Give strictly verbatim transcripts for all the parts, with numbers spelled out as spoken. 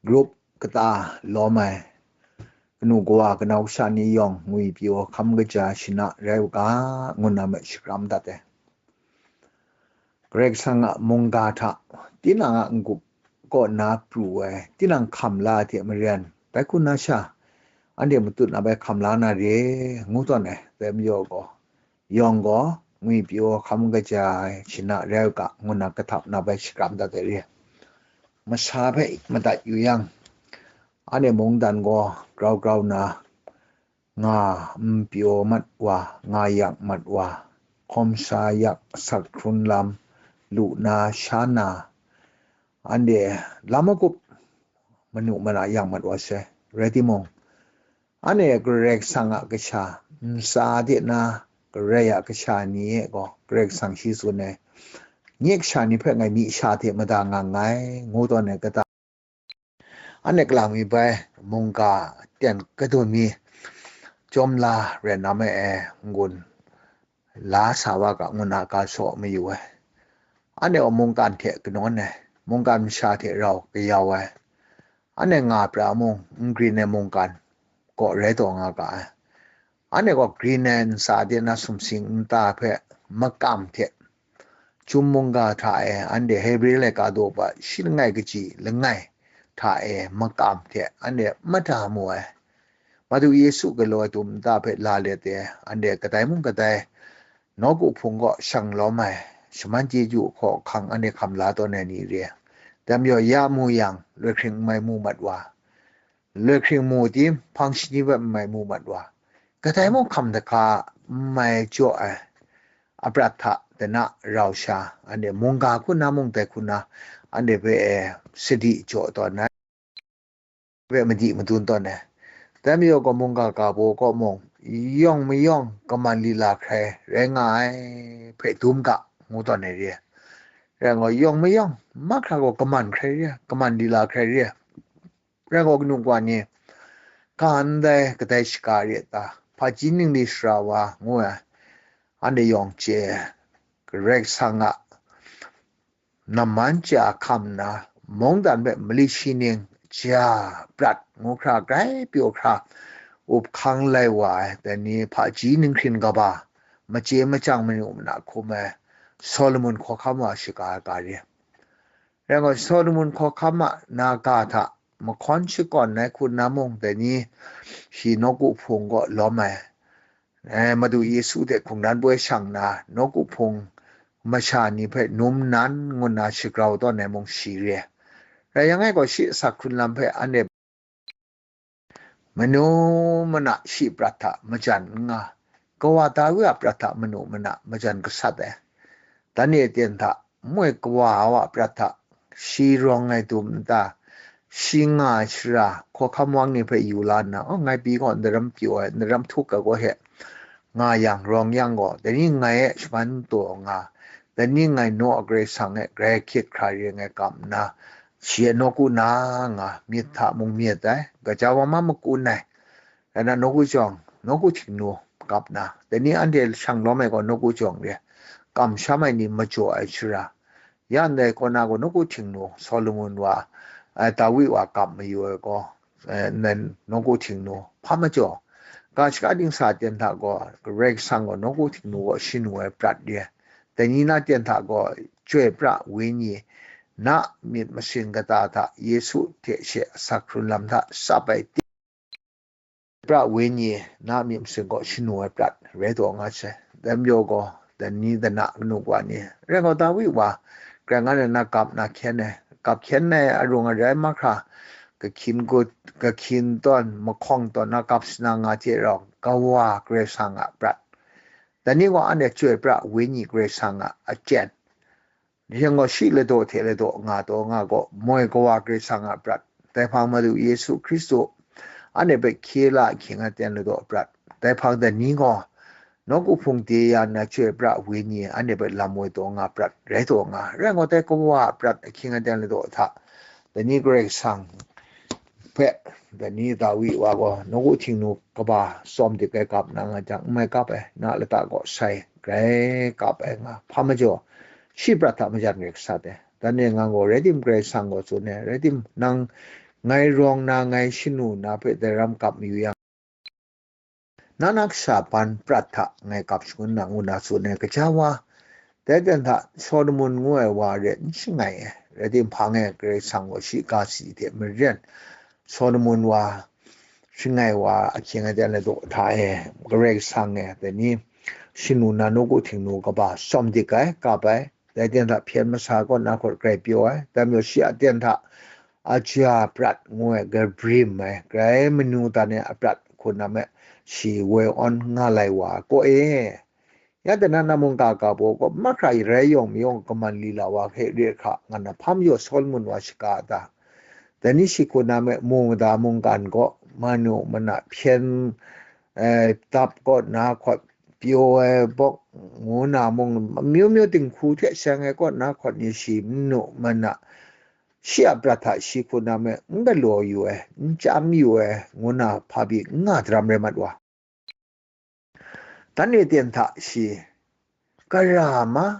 grup kata lawm ai kanu kawa kanau kasha ni yawng ngwi pyaw hkam kaja shana rai u ga, ngu na me shakram dat ai. Karai Kasang a mungga hta tinang a n-gup kaw na pru ai, tinang hkam la ai hte maren, bai hku na sha, anhte matut na bai hkam la na re, ngu tawn ai. Dai majaw gaw, yawng gaw ngwi pyaw hkam kaja ai shana rai u ga, ngu na kahtap na bai shakram dat ai re. Masha hpe madat yu yang, anhte mungdan gaw grau grau na, nga n pyaw mat wa, nga yak mat wa, hkawm sha yak asak hkrun lam, lu na, sha na, anhte lam magup manu mana yak mat wa sai. Rai timung, anhte Karai Kasang a kasha, ntsa de na Karai a kasha ni e gaw Karai Kasang shi tsun ai, nye kasha ni hpe ngai myi sha hte mada nga nngai, ngu tawn ai kata. Anhte kalang mi bai mungga ten kadun mi, chyawm la rai na me e, n-gun la sa wa ga, ngu na ga shaw mayu ai. Anhte gaw mungkan hte kanawn ai, mungkan masha hte rau kayau ai. Anhte nga pra mung, n grin ai mungkan kaw rai taw nga ga ai. Anhte gaw grin ai ntsa de na sumsing nta hpe makam hte, chyum mungga hta e, anhte Hebre laika daw pa shi langai kaji langai hta e makam hte anhte mada mu ai. Madu Yesu galaw ai tum nta hpe la let e, anhte kadai mung kadai nawku hpung kaw shang lawm ai, shaman chyeju hkaw hkang anhte hkam la tawn ai ni re. Dai majaw ya mu yang, loi hkring n mai mu mat wa, loi hkring mu tim, hpang shani bai n mai mu mat wa, kadai mung hkam dahka n mai jaw ai aprat hta dana rau sha, anhte mungga hku na mung dai hku na, anhte hpe e sadi jaw tawn ai, hpe madi madun tawn ai. Dai majaw gaw mungga ga baw kaw mung, yawng mayawng kaman lila hkrai rai nga ai hpe dum ga, ngu tawn ai re. Rai gaw, yawng mayawng mahkra gaw kaman hkrai re, kaman lila hkrai re. Rai gaw, kanu kawa ni, ga ndai kadai shaga re ta, hpaji ningli sara wa, ngu ai, anhte yawng chye ai. Karai Kasang a namman chya hkam nna, mungdan hpe mali shi ning ja prat ngu hkra, grai pyaw hkra, up hkang lai wa ai, dai ni hpaji ninghkrin kaba, machye machyang manu mana hkum ai, Solomon hkawhkam wa shaga ai ga re. Rai gaw, Solomon hkawhkam a na ga hta mahkawn shakawn ai hku na mung, dai ni shi nawku hpung kaw lawm ai, e, Madu Yesu hte hkungran poi shang na, nawku hpung masha ni hpe num nan ngu na shagrau tawn ai mung shi re. Rai yang e gaw, shi asak hkrun lam hpe anhte manu mana shi prat hta majan n nga, kawa Dawi a prat hta manu mana majan gasat ai. Dan e ten hta moi kawa wa prat hta shi rawng ai dum nta, shi nga ai shara, hkawhkam wang ni hpe yu la nna, "Oh, ngai pyi gaw ndaram pyaw ai, ndaram htuk ai gaw he," nga yang, rawng yang gaw, dai ni ngai e shaman taw nga, dai ni ngai naw a Karai Kasang e grai hkyit hkra re ngai kam nna, shi e nawku na nga, myit hta mung myit ai, gaja wa ma makun ai, rai nna nawku jawng, nawku htingnu kap na, dai ni anhte shang lawm ai gaw nawku jawng re, kamsham ai ni majaw ai shara, ya ndai kaw na gaw nawku htingnu, Solomon wa, ai, Dawi wa kap mayu ai gaw, eh, nan nawku htingnu hpa majaw, ga shaka dingsa ten hta gaw, Karai Kasang gaw nawku htingnu kaw shanu ai prat re, dai ni na ten hta gaw, Chyoi pra Wenyi, na myit masin kata hta Yesu hte she asak hkrun lam hta tsap ai ti, pra Wenyi na myit masin kaw shanu ai prat rai taw nga sai. Dai majaw gaw, dai ni dana kanu kawa ni, rai gaw, Dawi wa, Karai Kasang na kap na hkyen ai, kap hkyen ai arung arai mahkra, kahkyin gut, kahkyin tawn, mahkawng tawn na kap sana nga hte rau, kawa Karai Kasang a prat. Dai ni gaw anhte Chyoi pra Wenyi Karai Kasang a achyen, Ning gaw shi ladaw hte ladaw nga taw nga gaw, moi kawa Karai Kasang a prat, dai hpang Madu Yesu Hkristu, anhte hpe hkye la ahkying aten ladaw prat, dai hpang dai ni gaw, nawku hpung de ya nna Chyoi pra Wenyi anhte hpe lam woi taw nga prat, rai taw nga, rai gaw, dai kawa a prat ahkying aten ladaw hta, dai ni Karai Kasang hpe, dai ni Dawi wa gaw, nawku htingnu kaba tsawm dik ai kap na nga jang, n mai kap ai, na lata kaw sai, grai kap ai nga, hpa majaw, shi prat hta majan rai gasat ai. Dan e ngang gaw, rai tim, Karai Kasang gaw tsun ai, rai tim, nang ngai rawng na ngai shanu na hpe dai ram kap mayu yang, na na kasha ban prat hta ngai kap shangun na ngu na tsun ai kaja wa, dai ten hta Solomon ngu ai wa re n shangai ai, rai timung hpang e Karai Kasang gaw shi ga si hte maren Solomon wa shangai wa ahkying aten ladaw hta e Karai Kasang e dai ni shanu na nawku htingnu kaba shawm dik ai, kap ai, dai ten hta hpyen masa kaw na hkawt grai pyaw ai, dai majaw shi a ten hta aja prat ngu ai, gabrim ai, grai manu dan ai a prat hku na me shi woi awn nga lai wa kaw e. Ya dana na mungga ga baw gaw mahkra rai yawng mayawng kaman lila wa hpe re hkra nga na hpa majaw Solomon wa shaga a ta? Dai ni shi hku na me mu mada mungkan gaw manu mana hpyen, eh, dap kaw na hkawt pyaw ai bawk ngu na mung, amyu myu dinghku hte seng ai kaw na hkawt ni shi manu mana shi a prat hta shi hku na me n galaw yu ai, n chyam yu ai ngu na hpa pyi n nga daram rai mat wa. Dan e ten hta shi gara ma,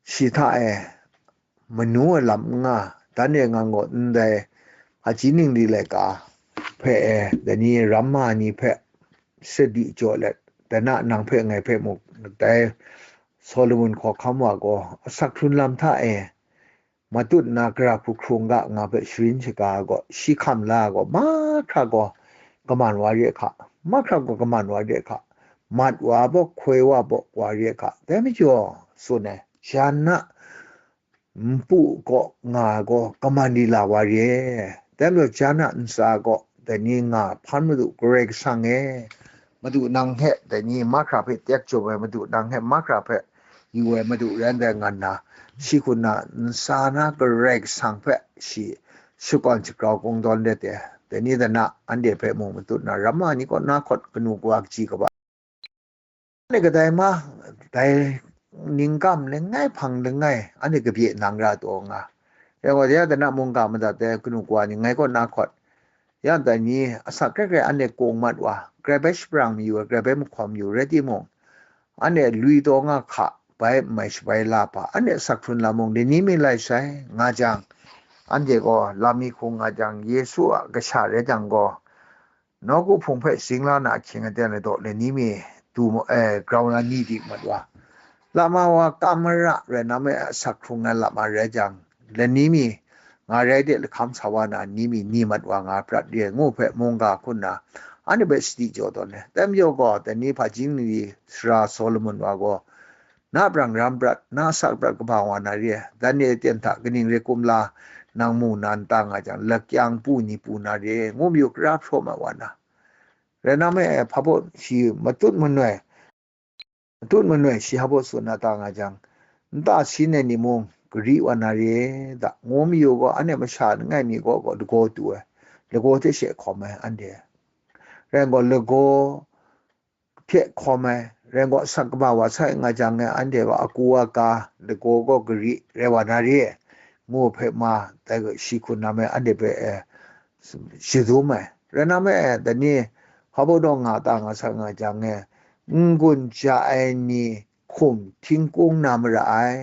shi hta e manu ai lam n nga, dan e ngang gaw ndai hpaji ningli laika hpe e, dai ni ramma ni hpe sadi jaw let, dai na nang hpe ngai hpe muk, dai Solomon hkawhkam wa gaw asak hkrun lam hta e matut nna gara hku hkrung ga nga hpe sharin shaga ai gaw, shi hkam la ai gaw, mahkra gaw kaman wa re hka, mahkra gaw kaman wa re hka, mat wa baw, hkoi wa baw wa re hka, dai majaw, tsun ai, jan na npu kaw nga ai gaw kaman lila wa re, dai majaw jan na ntsa kaw dai ni nga hpan madu Karai Kasang e, madu nang hpe dai ni mahkra hpe tek jawm ai, madu nang hpe mahkra hpe yu ai, madu rai ndai ngan na, shi hku na ntsa na Karai Kasang hpe shi shakawn shagrau kungdawn let e. Dai ni dana anhte hpe mung matut na ramma ni kaw na hkawt kanu kawa kaji kaba, anhte kadai ma, dai ningkam langai hpang langai anhte kabye nang ra taw nga. Rai gaw, ya dana mungga madat ai kanu kawa ni ngai kaw na hkawt, ya dai ni asak hkrai hkrai anhte kung mat wa, grai bai shabrang mayu ai, grai bai mahkawm mayu rai timung, anhte lui taw nga hka, bai n mai shabai la hpa, anhte asak hkrun lam mung lani mi lai sai nga jang, anhte gaw lam mi hkung nga jang, Yesu a kasha rai jang gaw, nawku hpung hpe sing la na ahkying aten ladaw lani mi du mu-, eh, grau na ni di mat wa. Lama wa kam mara rai na me asak hkrung na lama rai jang, lani mi nga rai de lahkam sa wa na ni mi ni mat wa nga prat re ngu hpe mungga hku nna anhte hpe sadi jaw tawn ai. Dai majaw gaw, dai ni hpaji ningli sara Solomon wa gaw, na brang ram prat, na asak prat kaba wa na re, dan e ten hta kaning rai kum la, nang mu na n ta nga jang, lakyang pu ni pu na re, ngu mayu kara hpraw mat wa na. Rai na me, hpa baw shi matut manoi, matut manoi shi hpa baw tsun na ta nga jang, nta sin ai ni mung gari wa na re da, ngu mayu gaw, anhte masha langai mi gaw, gaw lagaw tu ai, lagaw hte she hkawm ai anhte. Rai gaw, lagaw hte hkawm ai, rai gaw, asak kaba wa sai nga jang e, anhte gaw agu aga lagaw gaw gari rai wa na re, ngu hpe ma, dai gaw shi hku na me anhte hpe, eh, shadum ai. Rai na me, eh, dai ni hpa baw daw nga ta nga sa nga jang e, n-gun ja ai ni hkum htingkung na mara ai.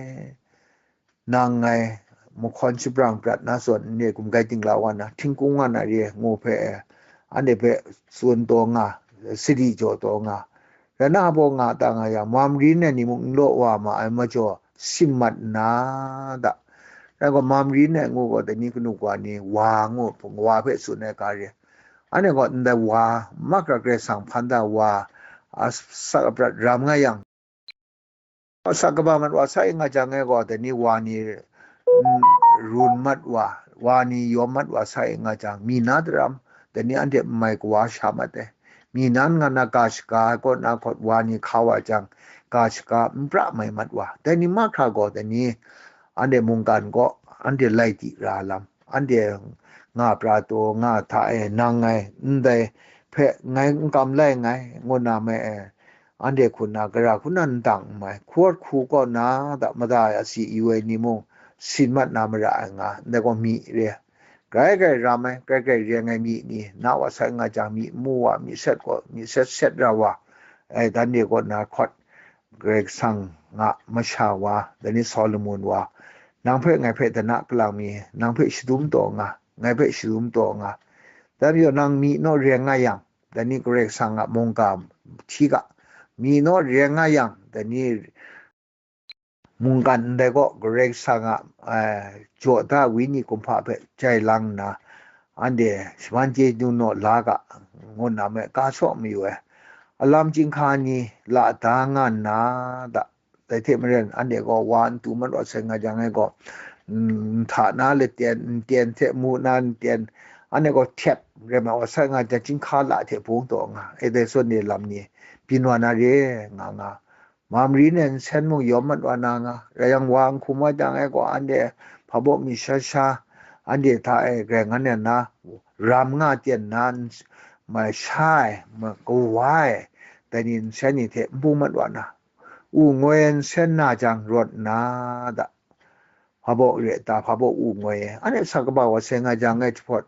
Nang ngai mahkawn shabrang prat na zawn, n-, gumgai dingla wa na, htingkung nga na re, ngu hpe, anhte hpe tsun taw nga, sadi jaw taw nga. Rai na hpa baw nga ta nga yang, mamri nai ni mung n law wa ma ai majaw, sin mat nna da. Rai gaw, mamri nai ngu gaw, dai ni kanu kawa ni wa ngu, wa hpe tsun ai ga re. Anhte gaw ndai wa, mahkra Karai Kasang hpan da wa, asak aprat ram nga yang, asak kaba mat wa sai nga jang e gaw, dai ni wa ni, mm, run mat wa, wa ni yawm mat wa sai nga jang, mi na daram, dai ni anhte n mai kawa sha mat ai. Mi nan nga na ga shaga ai kaw na hkawt wa ni hka wa jang, ga shaga n pra mai mat wa. Dai ni mahkra gaw, dai ni anhte mungkan gaw, anhte lai di ra lam, anhte nga pra taw nga hta e, nang ngai ndai hpe ngai n kam lai nngai, ngu na me e, anhte hku na, gara hku na n dang n mai, hku hku kaw na da, mada ai asi yu ai ni mung, sin mat na mara ai nga, ndai gaw myi re, grai grai ram ai, grai grai reng ai myi ni, na wa sai nga jang, myi mu wa, myi set gaw, myi set set ra wa, ai, dan de kaw na hkawt, Karai Kasang nga masha wa, dai ni Solomon wa, nang hpe ngai hpe dana kalang mi, nang hpe shadum taw nga, ngai hpe sharum taw nga. Dai majaw nang myi naw re nga yang, dai ni Karai Kasang a mungga hti ga, myi naw re nga yang, dai ni mungkan ndai gaw Karai Kasang a, eh, jaw da Wenyi kumhpa hpe jai lang nna, anhte shaman chyeju naw la ga, ngu nna me, ga saw mayu ai. Alam chyinghka ni la da nga nna da, dai hte maren, anhte gaw wa n tu mat wa sai nga jang e gaw, mm, nhta na laten, nten hte mu na nten, anhte gaw htep rai mat wa sai nga jang, chyinghka la hte bung taw nga, Eteson ni lam ni byin wa na re nga nga, Mamri ne nsen mung yawm mat wa na nga, rai yang wa n hkum wa jang e gaw, anhte hpabaw mi sha sha, anhte hta e grai ngan nna, ram nga ten na, n-, masha ai, ma-, kawa ai, dai ni nsen ni hte n bung mat wa na, u ngoi ai nsen na jang rawt nna da, hpabaw re ta, hpabaw u ngoi ai, anhte sa kaba wa sai nga jang e jahpawt,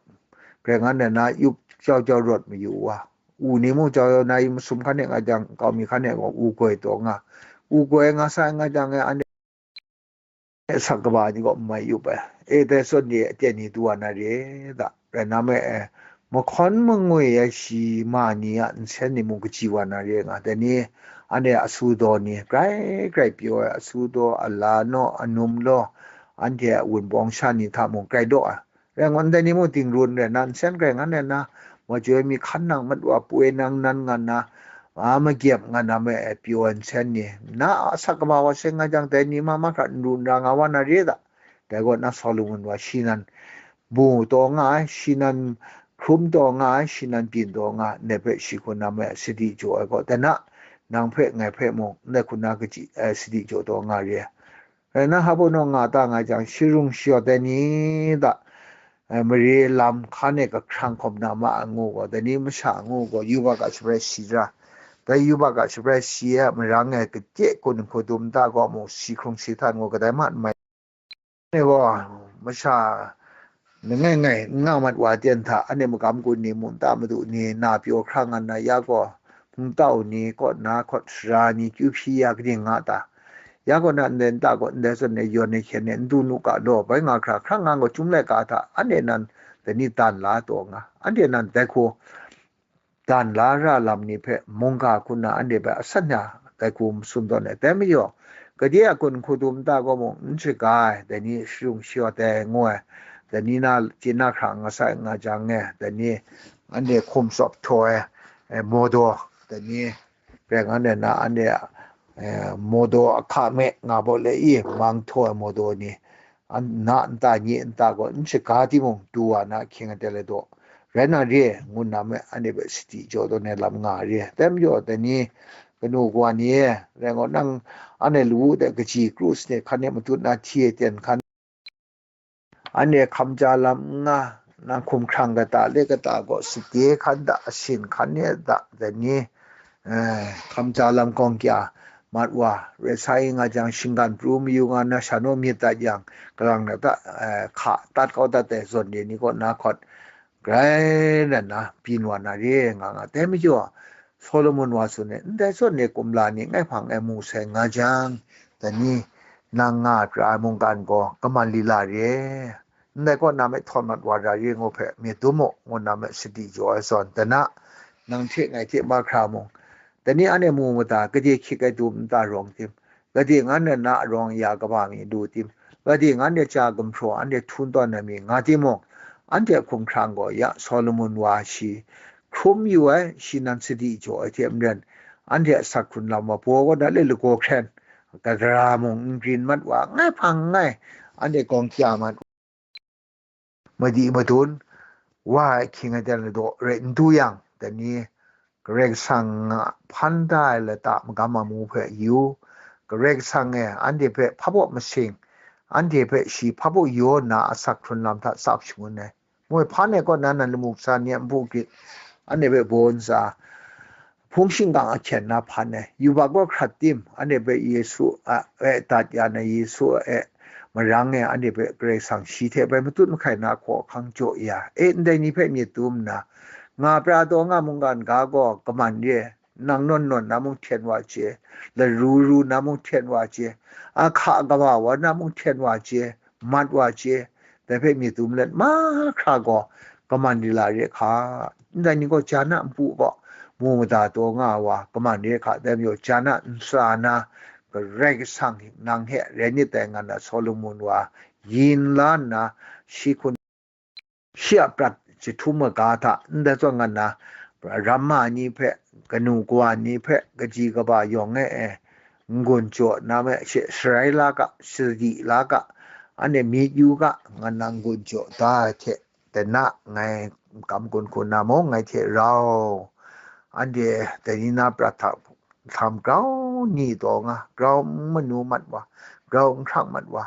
grai ngan nna yup jau jau rawt mayu wa, u ni mung jau jau na yu masum hkan e nga jang, kau mi hkan e gaw u goi taw nga, u goi nga sa nga jang e, anhte sa kaba ni gaw n mai yup ai. Eteson ni aten ni du wa na re da, rai na me, eh, mahkawn mangwi ai shi ma ni a nsen ni mung kaji wa na re nga, dai ni anhte asu daw ni, grai grai pyaw ai asu daw, ala naw, anum law, anhte a wunpawng sha ni hta mung grai daw ai. Rai ngut ndai ni mung dingrun rai nna, nsen grai ngan rai nna, majoi mi hkan nang mat wa poi nang nan nga nna, a, magyep nga na me ai pyaw ai nsen ni, na a asak kaba wa seng nga jang, dai ni ma mahkra n ru n ra nga wa na re da. Dai gaw na Solomon wa shi nan bu taw nga ai, shi nan hkrum taw nga ai, shi nan byin taw nga ai, ndai hpe shi hku na me ai sadi jaw ai gaw, dai na, nang hpe ngai hpe mung, ndai hku na kaji, eh, sadi jaw taw nga re ai. Rai nna, hpa pawnaw nga ta nga jang, shi rung shi yawt ai ni da, eh, mare lam hkan e kahkrang hkawm na ma ai ngu gaw, dai ni masha ngu gaw, yubak a shabrai shi ra, dai yubak a shabrai shi a marang e kade kun hku dum nta gaw mung, shi hkrung shi htan ngu kadai ma n mai. Anhte gaw masha langai ngai n nga mat wa ten hta, anhte magam gun ni, munta madu ni, na pyaw hkra nga nna, ya gaw hpungtau ni, kaw na, hkawt sara ni, kyu hpyi ya kaning nga ta? Ya gaw na ndai nta gaw ndai zawn e yawn e hkyen e n du nu ga law, bai nga hkra hkrang nga gaw, Chyum laika hta anhte nan dai ni dan la taw nga, anhte nan dai hku dan la ra lam ni hpe mungga hku na anhte hpe asan ya dai hku matsun tawn ai. Dai majaw, gade a kun hku dum nta gaw mung n shaga ai, dai ni shadung shayawt ai ngu ai, dai ni na chye na hkra nga sai nga jang e, dai ni anhte hkum tsawp htaw ai, eh, mawdaw, dai ni rai nga nna anhte, eh, mawdaw ahka me nga baw le i, mang htaw ai mawdaw ni, an-, na nta nye nta gaw n shaga timung, du wa na ahkying aten ladaw rai na re, ngu nna me, anhte hpe sadi jaw tawn ai lam nga re. Dai majaw, dai ni kanu kawa ni e, rai gaw, nang anhte lawu de kaji kru sanit hkan e matut na hti e ten hkan, anhte hkamja lam n nga, nang hkumhkrang kata le kata gaw, sade hkan da, asin hkan e da, dai ni, eh, hkamja lam gawng kya mat wa, rai sa i nga jang, shinggan pru mayu nga na sha naw myit dat yang, kalang na ta, eh, hka tat kau dat ai zawn de ni kaw na hkawt, grai nna na byin wa na re nga nga. Dai majaw, Solomon wa tsun ai, ndai zawn e kumla ni ngai hpang e mu sai nga jang, dai ni nang nga pra ai mungkan gaw kaman lila re. Ndai kaw na me htawn mat wa ra re ngu hpe myit dum mu, ngu na me sadi jaw ai zawn, dai na, nang hte ngai hte mahkra mung, dai ni anhte mu mada, gade hkyik ai dum nta rawng tim, gade ngan na na arawng ya kaba mi lu tim, gade ngan de cha gumhpraw anhte htum tawn ai mi nga timung, anhte a hkumhkrang gaw ya Solomon wa shi hkrum yu ai, shi nan sadi jaw ai hte maren, anhte a asak hkrun lam wa baw kaw na le lagaw hkren, gadara mung n rin mat wa, ngai hpang nngai, anhte gawng kya mat madi madun wa ai ahkying aten ladaw rai n du yang, dai ni Karai Kasang a hpan da ai lata magam amu hpe yu, Karai Kasang e anhte hpe hpabaw masing, anhte hpe shi hpabaw yaw nna asak hkrun lam hta tsap shangun ai. Moi hpan e kaw na nan lamu kasa ni a npu grit, anhte hpe baw ntsa, hpung shingkang ahkyen na hpan ai, yubak gaw hkrat tim, anhte hpe Yesu a, e dat ya na, Yesu e marang e anhte hpe Karai Kasang shi hte bai matut mahkai na hkaw ahkang jaw ya, e, ndai ni hpe myit dum nna, nga pra taw nga mungkan ga gaw kaman re, nang nawn nawn na mung hten wa chye, laru ru na mung hten wa chye, ahka kaba wa na mung hten wa chye, mat wa chye, dai hpe myit dum let mahkra gaw kaman ri la re hka. Ndai ni gaw jana npu gaw mu mada taw nga ai wa kaman re hka, dai majaw jana ntsa na Karai Kasang nang he rai nit dai nga na Solomon wa yin la nna, shi hkun shi a prat jahtum maga hta, ndai zawn nga na ramma ni hpe, kanu kawa ni hpe, kaji kaba yawng e e n-gun jaw na me she, sharai la ga, sadi la ga, anhte myit yu ga, nga na n-gun jaw da ai hte, dana ngai kam gun hku na mung ngai hte rau, anhte dai ni na prat hta hkam grau ni taw nga, grau n manu mat wa, grau n hkrang mat wa,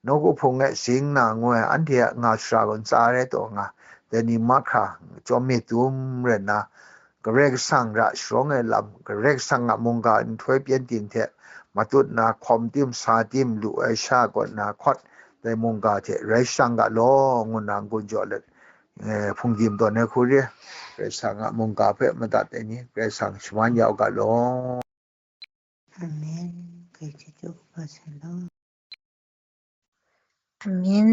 nawku hpung e sing na ngu ai anhte a nga shara gaw ntsa rai taw nga, dai ni mahkra chyawm myit dum rai nna, Karai Kasang ra sharawng ai lam, Karai Kasang a mungga nhtoi pyengdin hte matut na hkawm tim sa tim lu ai sha kaw na hkawt, dai mungga hte rai shang ga law, ngu na n-gun jaw let, eh, hpungdim tawn ai hku re, Karai Kasang a mungga hpe madat ai ni, Karai Kasang shaman ya u ga law. Amen. Kaichyeju kaba sai law. Amen.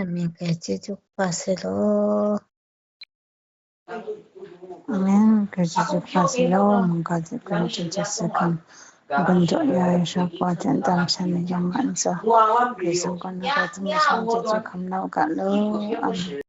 Amen. Kaichyeju kaba sai law. Amen. Kaichyeju kaba sai law. Mungga hte Karai Kasang hte Yesu hkam gun jaw ya ai sha kaw hte nta masha ni yawng a ntsa, Karai Kasang kaw na gaw htingnu sha chyeju hkam nau ga law. Amen.